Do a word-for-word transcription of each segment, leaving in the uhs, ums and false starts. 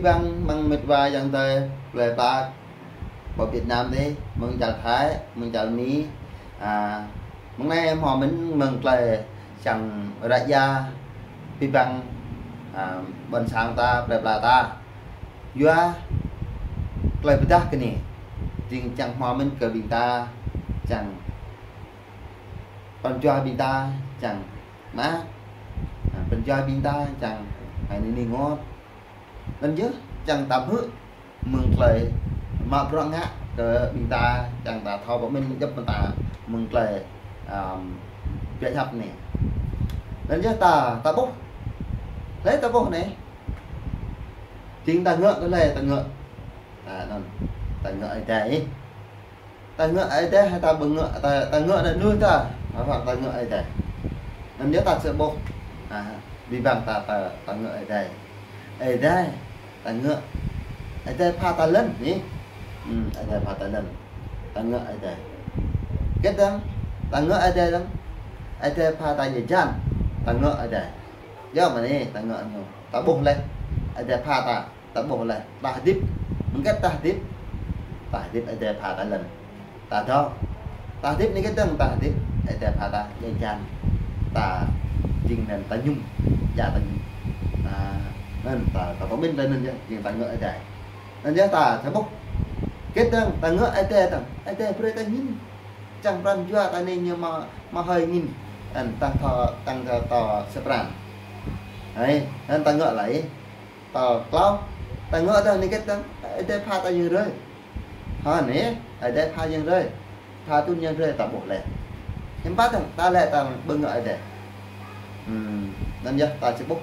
Băng mơ̆ng mĕt wa yang tơi plơi pla pơ Việt Nam dih, mơ̆ng čar Thái, mơ̆ng čar Mi. À, mơ̆ng anai hmâo mĭn mơ̆ng tơlơi čang ră ia pơbăng, à, ƀôn sang ta, plơi pla ta. Yua tơlơi pơdah kơ anai, jing čang hmâo mĭn kơ ƀing ta, čang pran jua ƀing ta, čang mă, à, pran jua ƀing ta, čang hai ni ni ngot. Anŭn yơh, čang ta hmư̆ mơ̆ng tơlơi mă bruă ngă kơ ƀing ta, čang ta thâo pơmĭn djŏp mơta mơ̆ng tơlơi, ăm, biă hiăp anai. Anŭn yơh ta, ta ƀuh. Hlơi ta ƀuh anai? Jing ta ngă tơlơi, ta ngă. Ta anŭn, ta ngă Ơi Adai. Ta ngă Ơi Adai hă, ta ƀu ngă, ta, ta ngă ană mơnuih ta, hă, ta ngă Ơi Adai. Anŭn yơh ta sĭ ƀuh. À, ƀing băng ta, ta, ta ngă Ơi Adai. Ơi Adai, ta ngă. Ơi Adai pha ta lŏn, anai. Ư, Ơi Adai pha ta lŏn. Ta ngă Ơi Adai. Hơget dơ̆ng, ta ngă Ơi Adai dơ̆ng. Ơi Adai pha ta djai jan. Ta ngă Ơi Adai. Yua mơ̆ anai, ta ngă ñu. Ta ƀuh laih. Ơi Adai pha ta. Ta ƀuh laih, ta hơdip. Mơ̆ng hơget ta hơdip? Ta hơdip Ơi Adai pha ta lŏn. Ta dŏ. Ta hơdip anai hơget dơ̆ng, ta hơdip Ơi Adai pha ta djai jan. Ta jing anŭn ta mơñum. Djai ta mơñum. À, anŭn ta, ta pơmĭn ta anŭn yơh, jing ta ngă Ơi Adai. Anŭn yơh ta, ta ƀuh. Hơget dơ̆ng, ta ngă Ơi Adai dơ̆ng. Ơi Adai brơi ta angin. Čang pran jua ta anai ñu mă, mă hơi angin. Anŭn tăng thâo, tăng thâo, thâo sĭ pran. Hai, anŭn ta ngă laih. Ta klâo, ta ngă dơ̆ng anai hơget dơ̆ng, Ơi Adai pha ta jing hrơi. Hă anai, Ơi Adai pha jing hrơi. Pha tŭ jing hrơi ta ƀuh laih. Hiư̆m pă dơ̆ng, ta lĕ ta ƀu ngă Ơi Adai. Ư, anŭn yơh ta sĭ ƀuh.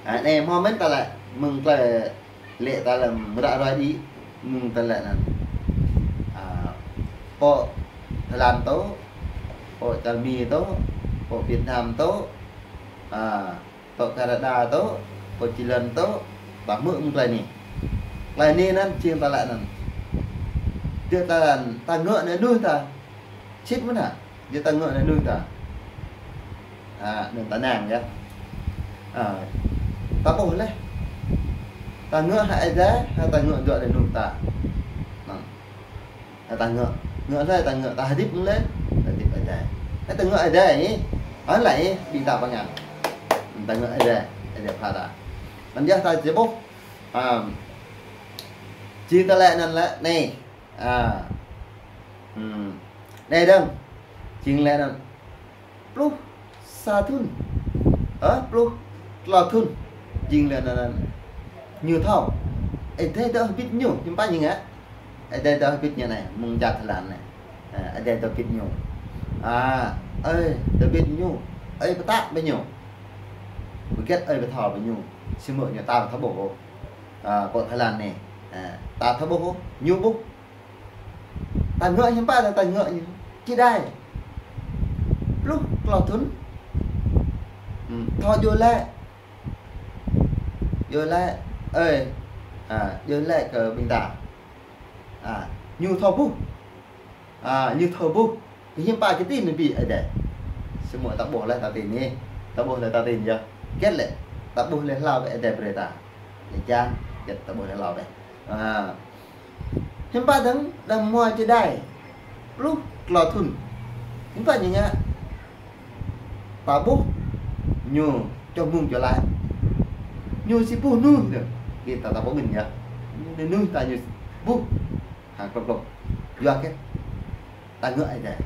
À, anai hmâo mĭn ta lĕ, mơ̆ng tơlơi lĕ ta lĕ ră ruai đĭ, mơ̆ng ta lĕ anŭn. À, pơ Thái Lan tŏ, pơ čar Mi tŏ, pơ Việt Nam tŏ. À, tŏ Canada tŏ, pơ Thái Lan tŏ, ta hmư̆ mơ̆ng tơlơi anai. Tơlơi anai anŭn, jing ta lĕ anŭn. Tơlơi ta lĕ anŭn, ta ngă ană mơnuih ta. Sĭt mơ̆n hă? Yua ta ngă ană mơnuih ta. À, anŭn ta năng yơh. À, ta ƀuh laih. Ta ngă hă Ơi Adai, hă ta ngă dŏ ană mơnuih ta. Anŭn. Hă ta ngă, ngă laih ta ngă, ta hơdip mơ̆n laih, ta hơdip Ơi Adai. Hă ta ngă Ơi Adai, hă laih, ƀing ta pơngă. Ta ngă Ơi Adai, Ơi Adai pha ta. Anŭn yơh ta sĭ ƀuh. À, jing ta lĕ anŭn lĕ, anai. À. Ư. Anai dơ̆ng. Jing lĕ anŭn. Pluh sa thŭn. Ơ, pluh klâo thŭn. Jing lĕ anŭn, anŭn. Ñu thâo. Ơi Adai dŏ hơbĭt ñu, hiư̆m pă ñu ngă. Ơi Adai dŏ hơbĭt ñu anai, mơ̆ng čar Thái Lan anai. À, Ơi Adai dŏ hơbĭt ñu. À, ơi, dŏ hơbĭt ñu. Ơi pơtă ƀơi ñu. Hơget ơi pơthâo ƀơi ñu. Samơ̆ ñu ta thâo ƀuh. À, pơ Thái Lan anai. À, ta thâo ƀuh, ñu ƀuh. Ta ngă hiư̆m pă ta, ta ngă ñu. Čơđai. Pluh klâo thŭn. Ư, thâo djru laih. Djru laih. Ơi. À, djru laih kơ ƀing ta. À, ñu thâo ƀuh. À, ñu thâo ƀuh. Hiư̆m pă čơtin anŭn ƀing Ơi Adai. Samơ̆ ta ƀuh laih ta tin anai. Ta ƀuh laih ta tin yơh. Hơget lĕ. Ta ƀuh laih hlâo bĕ Ơi Adai brơi ta. Djai jan, hơget ta ƀuh laih hlâo bĕ. À. Hiư̆m pă dơ̆ng, dơ̆ng hmua čơđai. Pluh klâo thŭn. Hiư̆m pă ñu ngă. Ta ƀuh. Ñu čŏh mơ̆ng čŏh laĭ. Ñu sĭ ƀuh mơnuih dơ̆ng. Kơ ta ta pơmĭn yơh. Mơnuih ta ñu ƀuh. Hă, klŏp klŏp. Yua hơget. Ta ngă Ơi Adai.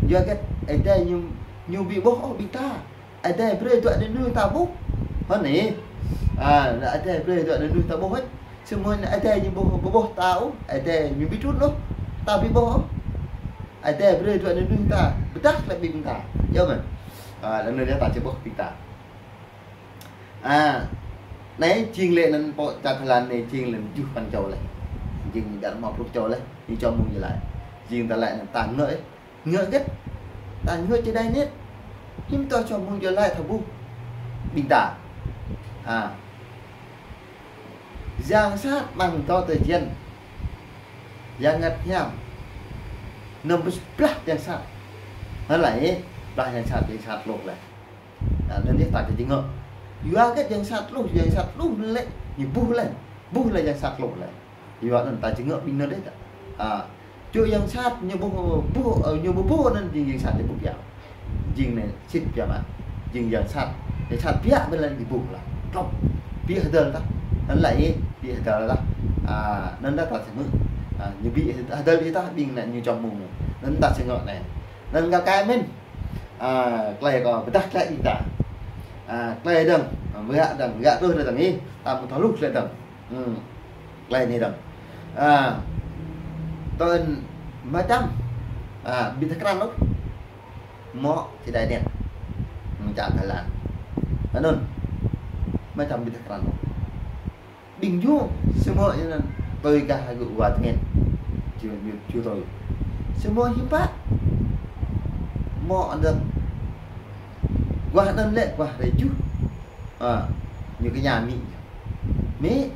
Yua hơget Ơi Adai ñu, ñu ƀu ƀuh ôh ƀing ta. Ơi Adai brơi dŏ ană mơnuih ta ƀuh. Hơnai. À, Ơi Adai brơi dŏ ană mơnuih ta ƀuh hĕt. Samơ̆ Ơi Adai ñu ƀuh, ƀu ƀuh ta ôh. Ơi Adai ñu ƀu trŭn ôh. Ta ƀu ƀuh ôh. Ơi Adai brơi dŏ ană mơnuih ta. Pơdah lĕ ƀing ta. Yơh mơ̆n. À, lăm anai ta či ƀuh ƀing ta. À, anai jing lĕ anŭn pơ čar Thái Lan anai jing lĕ tơjuh păn čô laih. Jing djă̱ hmâo pluh čô laih. Ñu čŏh mơ̆ng ñu laĭ. Jing ta laĭ anŭn ta ngă, ơ. Ngă hơget. Ta ngă čơđai anet. Hiư̆m tơjuh čŏh mơ̆ng ñu laĭ thâo ƀuh. Ƀing ta. À. Yang sat amăng dŏ tơjăn. Yang ngăt hiam. Năm pluh blah yang sat. Hơnai, blah yang sat, yang sat lôh laih. À, anŭn yơh ta či ngă. Yua kơ yang sat tơluh, yang sat tơluh lĕ, ñu ƀuh lĕ, ƀuh lĕ yang sat tơluh lĕ. Yua anŭn ta či ngă ƀing anŭn đôč. A, čô yang sat ñu ƀuh, ƀuh, ơ, ñu ƀuh ƀuh anŭn jing yang sat ñu ƀuh biă. Jing anai sĭt biă mă. Jing yang sat, yang sat biă ƀơi lĕ ñu ƀuh lah. Klŏp. Biă hơdơr tah. Anŭn lĕ biă hơdơr tah. A, anŭn ta či hmư̆. A, ñu biă hơdơr tah ƀing anai ñu čŏng mơ̆ng. Anŭn ta či ngă anai. Anŭn kar kaĭ mơ̆n. A, tơlơi kâo pơdah tơlơi ƀing ta. A, tơlơi dơ̆ng, a, wơ̆t dơ̆ng, wơ̆t truh dơ̆ng ih, ta mơ̆ thâo hluh tơlơi dơ̆ng. Hmm. Tơlơi anai dơ̆ng. A, tơl mơčăm. A, ƀu thâo krăn ôh. Mơ̆ či đai đen. Mơčăm Thái Lan. Anŭn. Mơčăm ƀu thâo krăn ôh. Ƀing ñu, samơ̆ ñu anŭn tui gah gơ̆ wa tơngen. Či, či, či tui. Samơ̆ hiư̆m pă. Mơ̆ anŭn. Guah anŭn lĕ, guah rai čuh. A, ñu kơ ñu mĭ. Mĭ,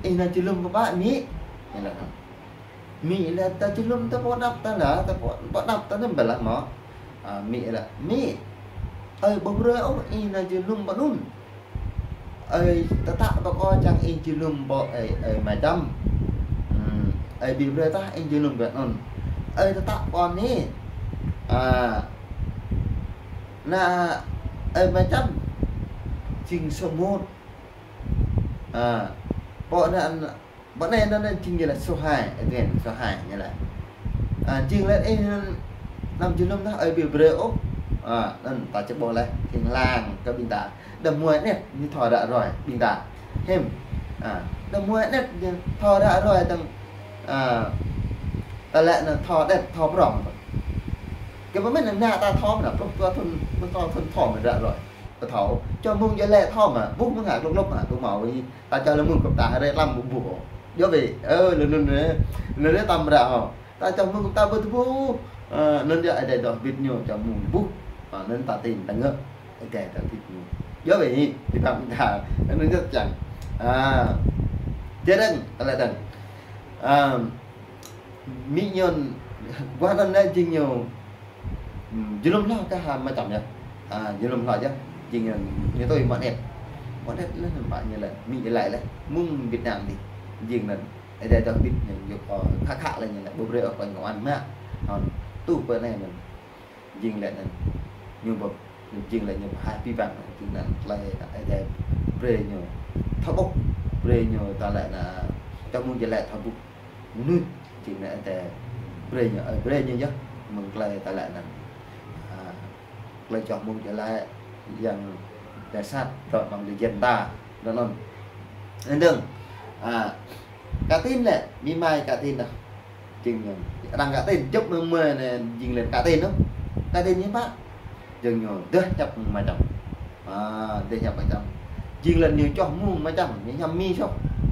ih nao či lŏm pơpă mĭ. Ñu laĭ anŭn. Mĭ lĕ ta či lŏm ta pô anăp ta lah, ta pô, pô anăp ta anŭn ƀơi lah mơ̆. A, mĭ lĕ, mĭ. Ơi, ƀu brơi ôh, ih nao či lŏm pơ anŭn. Ơi, tơtă pơ kâo čang ih či lŏm pơ ơi, ơi mơčăm. Hmm, ơi ƀu brơi tah ih či lŏm pơ anŭn. Ơi, tơtă pơ anai. A, nao ơi mơčăm. Jing samơ̆. A, pô anŭn Ƀơi anai anŭn, anŭn jing ñu laĭ số hai, again, số hai ñu laĭ. A, jing laĭ ih anŭn anăm či lŏm tah ơi ƀu brơi ôh. A, anŭn ta či ƀuh laih, jing lăng kơ ƀing ta. Đah muai anet ñu thâo ră ruai ƀing ta. Hiư̆m. A, đah muai anet ñu thâo ră ruai tơ̆ng, a, ta laĭ anŭn thâo anet, thâo prŏng. Kơ pơmĭn anŭn ta thâo mơ̆n, pluh dua thŭn, pluh dua thŭn thâo mơ̆n ră ruai. Kơ thâo, čô mơ̆ng jơlĕ thâo mă, ƀuh mơ̆ng hă, glŏk glŏk mă, ƀu hmâo ih. Ta čang lĕ mơ̆ng kơ ta rai lăm ƀu ƀuh. Yua bĕ, ơ, lĕ anŭn, ơ, lĕ anŭn tam ră hŏ. Ta čang mơ̆ng kơ ta ƀu tơƀuh. Ơ, anŭn yơh Ơi Adai dŏ hơbĭt ñu čang mơ̆ng ƀuh. Ơ, anŭn ta tin ta ngă. Ơi Adai dŏ hơbĭt ñu. Yua bĕ, ih, ih pơmĭn ta. Anŭn yơh čang. A, jing dơ̆ng, tơlơi dơ̆ng. A, mĭ ñu, guah anŭn lĕ jing ñu, hmm, či lŏm hloh kơ ha mơčăm yơh. A, či lŏm hloh yơh. Jing ñu, ñu tui mơ̆ anet. Mơ̆ anet lĕ anŭn pă ñu lĕ, mĭ ñu laĭ lĕ. Mơ̆ng Việt Nam dih. Jing anŭn, Ơi Adai dŏ hơbĭt ñu yua kơ khă khă lĕ ñu lĕ. Ƀu brơi ôh kơ ñu ăn mă. Anŭn, tui pơ anai anŭn. Jing lĕ anŭn ñu ƀuh, jing lĕ ñu ƀuh hai pi bang, jing anŭn tơlơi Ơi Adai brơi ñu thâo ƀuh, brơi ñu ta laĭ anŭn, čang mơ̆ng jơlĕ thâo ƀuh mơnuih, jing anŭn Ơi Adai brơi ñu, ơ, brơi ñu yơh, mơ̆ng tơlơi ta laĭ anŭn. A, tơlơi čang mơ̆ng jơlĕ yang sat dŏ amăng lĕ jên ta, dŏ anŭn. Anŭn dơ̆ng, a, kơ tin lĕ, mĭ mai kơ tin đah. Jing ñu. Arăng kơ tin, djŏp mơ̆ng mơi anai, jing lĕ kơ tin ôh. Kơ tin ñu pă. Jing ñu, dơ̆ng hiăp mơčăm. A, dơ̆ng hiăp mơčăm. Jing lĕ ñu čang mơ̆ng mơčăm, ñu hiăp mĭ soh.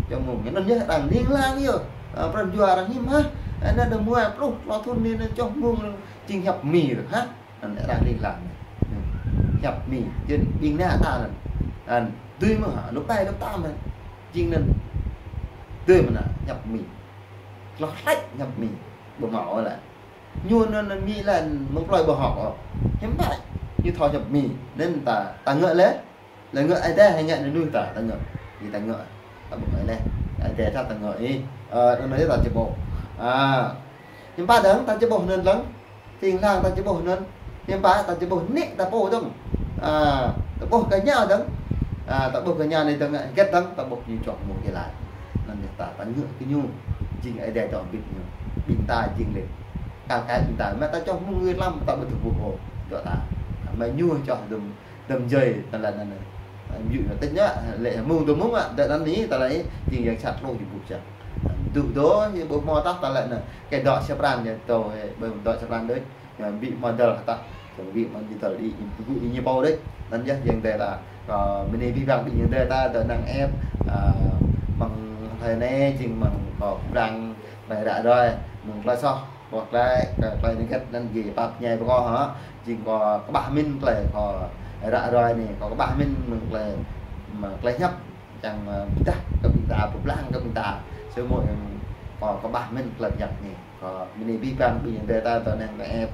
Čang mơ̆ng, anŭn yơh arăng ling lang yơh. A, pran jua arăng hiư̆m hă. Anai đah muai pluh dua thŭn anai, anai čang mơ̆ng, jing hiăp mĭ rơ̆ hă. Anŭn arăng ling lang. Hiăp mĭ, jing ƀing anai ta anŭn. Anŭn, tui mơ̆ hă, lŏk ƀai lŏk tam anŭn. Jing anŭn. Tui mơ̆ anŭn, hiăp mĭ. Hloh hlač hiăp mĭ. Ƀu hmâo lĕ. Ñu anŭn, anŭn mĭ lĕ mơ̆ng plơi ƀu hŏk ôh. Hiư̆m pă. Ñu thâo hiăp mĭ. Anŭn ta, ta ngă lĕ. Lĕ ngă Ơi Adai hă ngă mơnuih ta, ta ngă. Ih ta ngă. Ta ƀuh Ơi Adai. Ơi Adai ta, ta ngă ih. Ơ, anŭn ta či ƀuh. A. Hiư̆m pă dơ̆ng, ta či ƀuh anŭn dơ̆ng. Tin lăng ta či ƀuh anŭn. Hiư̆m pă ta či ƀuh nik ta pô dơ̆ng. A, ta ƀuh kơ ñu dơ̆ng. A, ta ƀuh kơ ñu anai dơ̆ng, hơget dơ̆ng, ta ƀuh ñu čang mơ̆ng jơlĕ. Anŭn yơh ta, ta ngă kơ ñu. Jing Ơi Adai dŏ hơbĭt ñu. Ƀing ta jing lĕ. Kal kai ƀing ta. Mă ta čang mơ̆ng lăm ta ƀu tơƀuh ôh. Dŏ ta. Mă ñu čang dơ̆ng. Tơm jơi, ta laĭ anŭn. Ƀu ñu tơña, lĕ mơ̆ng tơ mơ̆ng mă, dŏ anŭn anai, ta laĭ, jing yang sat tơluh či ƀuh čang. Tŭ dŏ, ñu ƀu hmâo tah, ta laĭ anŭn. Kơ dŏ sa pran ñu, tơ, ƀu dŏ sa pran đôč. Ñu ƀu hmâo dăl tah. Ñu ƀu hmâo dăl đĭ, ñu ƀu ñu pô đôč. Anŭn yơh, yang tơ ta. Kơ mơnuih ƀing bang ƀing yang tơ ta, dŏ năng ĕp, a, mơ̆ng hlơi anai, jing mơ̆ng kơ blang, hlơi ră ruai, mơ̆ng tơlơi soh. Ƀuh tơlơi, kơ tơlơi anai hơget anŭn gih pap ñai pơkŏ hă. Jing kâo kơƀah mĭn tơlơi kâo ră ruai anai, kâo kơƀah mĭn mơ̆ng tơlơi, mơ̆ng tơlơi hiăp. Čang, ơ, pơdah kơ ƀing ta, pơblang kơ ƀing ta. Samơ̆ yang kâo kơƀah mĭn tơlơi hiăp anai. Kơ mơnuih ƀing bang ƀing yang tơ ta, dŏ năng tơ ĕp.